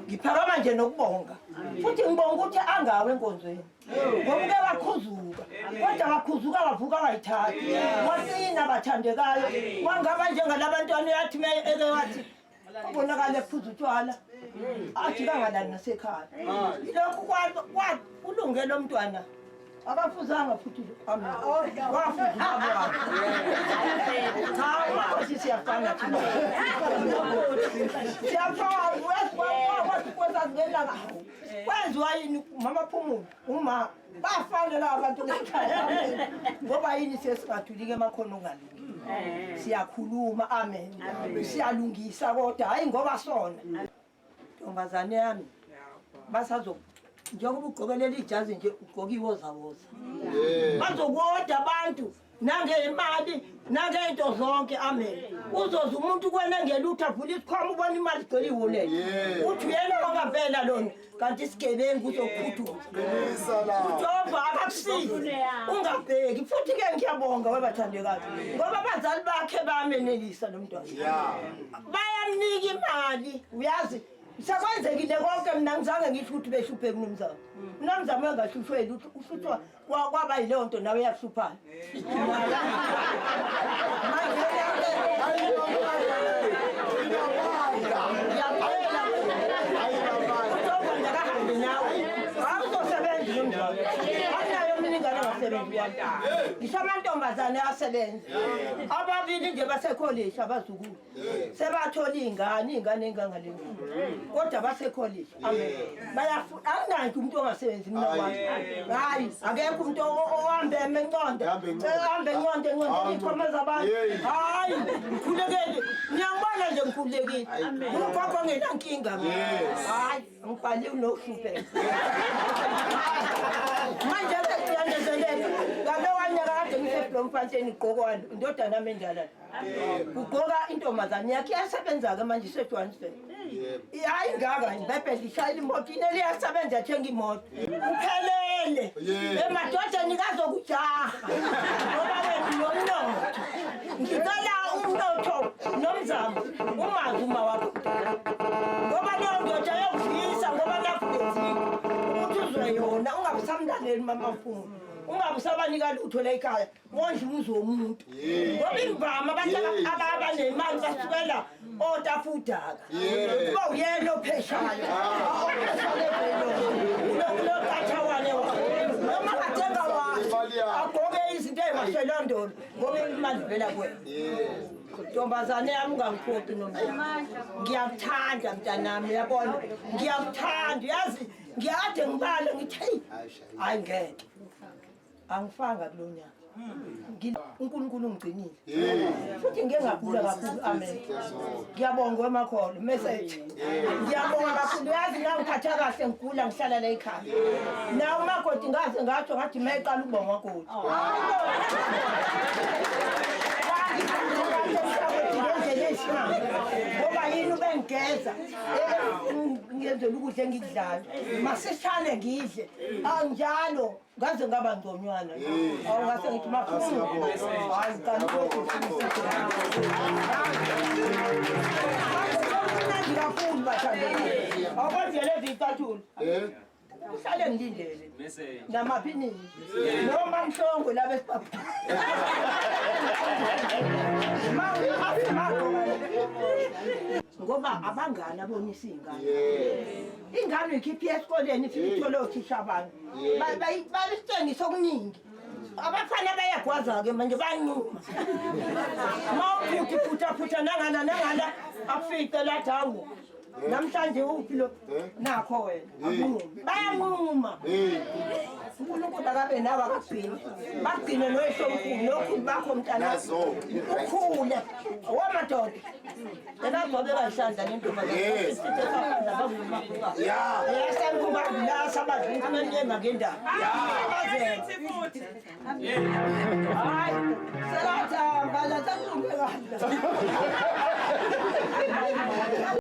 Ngiphakama nje nokubonga. Futhi ngibonga ukuthi angawe enkonzweni. Ngoba uke wakhuzuka. Kodwa wakhuzuka wavuka wayithatha. Waqina bathandekayo. Wangaba njengalabantwana uyathi eke wathi Ubonakala ephuza utshwala athi kangalali nasekhaya. Yilokhu kulunge lo mntwana akafuzanga futhi amen. Wafuza ubaba wakhe. Cha umakhosi siyafana thina. Siyafana wathi kwathi ngelanga hawu. Kwenziwa yini mama phumula uma bafana laba bantu ngoba yini siye singathulike emakhono ongalungi. Siyakhuluma amen. Siyalungisa kodwa hayi ngoba sona. Ntombazane yami basazo njengoba ugqoke leli jazi nje ugqoke iwozawoza. Bazokoda abantu nangemali nangento zonke amen. Uzoza umuntu kwena ngelutho avula isikhwama ubona imali igcwele iwulet. Uthi uyena wangempela lona kanti isigebengu uzokhuthuza. Ujehova akakusizi ungabheki futhi ke ngiyabonga webathandekayo ngoba abazali bakhe bamenelisa lo mntwana. Bayamnika imali uyazi sekwenzekile konke mina ngizange ngisho ukuthi behlupheke kunomzamo. Unomzamo engahlushwe lutho uhlutshwa kwaba yileyo nto nawe yakuhluphayo. Ngisho amantombazane asebenza ababili nje basekolishi abazukulu sebathola iy'ngane iy'ngane ey'ngangalengane kodwa basekolishi amen bayafuna anginanto umuntu ongasebenzi mina wami hayi akekho umuntu ohambe emenconde ehambe enconde enconde iy'khwama zabantu hayi ngikhulekele ngiyangibona nje ngikhululekile ugogo ongenankinga hayi ngibhaliwe nokuhlupheka manje sekuyandezeleka ngalowa nyaka kade ngiseblomfontein igqokwana indodana yami endala ugqoka intombazane yakhe iyasebenza-ke manje isejohannesburg hayi ngaka ibhayibheli ishayela imoto inele iyasebenza yathenga imoto uphelele emadodeni kazokujaha ngoba wena nomnotho ngicela umnotho nomzamo umazi uma wakho ngoba leyo ndoda yokudlisa ngoba nakubenzile ukuthi uzwe yona ungabusamlaleli mama mfumo ungabusabanika lutho la ekhaya wondla umuzi womuntu ngoba imvama abantu abanemali basukela otafudaka kuba uyena opheshayo uloqathawane noma katenga wathi agqoke izinto ey'mashelondolo ngoba imali ivela kuwena. Ntombazane yami ungangiphoqi noma ngiyakuthanda mntanami uyabona ngiyakuthanda uyazi ngiyade ngibale ngithi heyi hayi ngeke angifanga kulo nyaka uNkulunkulu ungigcinile futhi ngike ngagula kakhulu amen ngiyabonga wemakholo message ngiyabonga kakhulu uyazi ngangiphatha kahle ngigula ngihlala la ekhaya nawe umakoti ngaze ngatsho ngathi meqala ukubonga koti ngoba yini ubengigeza ngenzela ukudla engikudlayo masishane ngidle anjalo ngaze ngaba ngconywana awu ngase ngithi maphuma hayi kanti mnandi kakhulu bathandekayo awukwazi lezi icathulo uhlale ngilindele namaphi nini noma mhlongo laba esibaba ngoba abangani abonisa iy'ngane ingane uyikhiphe esikoleni ifike ithole othisha abantu bayisitshengisa okuningi abafana bayagwaza-ke manje bancuma ma uphuthi phuthaphutha nangala nangala akufice lathi hawu namhlanje uphi lo nakho wena akunqumi bayanquma unkulunkulu akabe nawe akagcine bagcine noyihlomkhulu nokhulu bakho mntana ukhule wamadoda Ebagcobe isandla nentombazane. Hayi, selathamba la sekulunge kahle.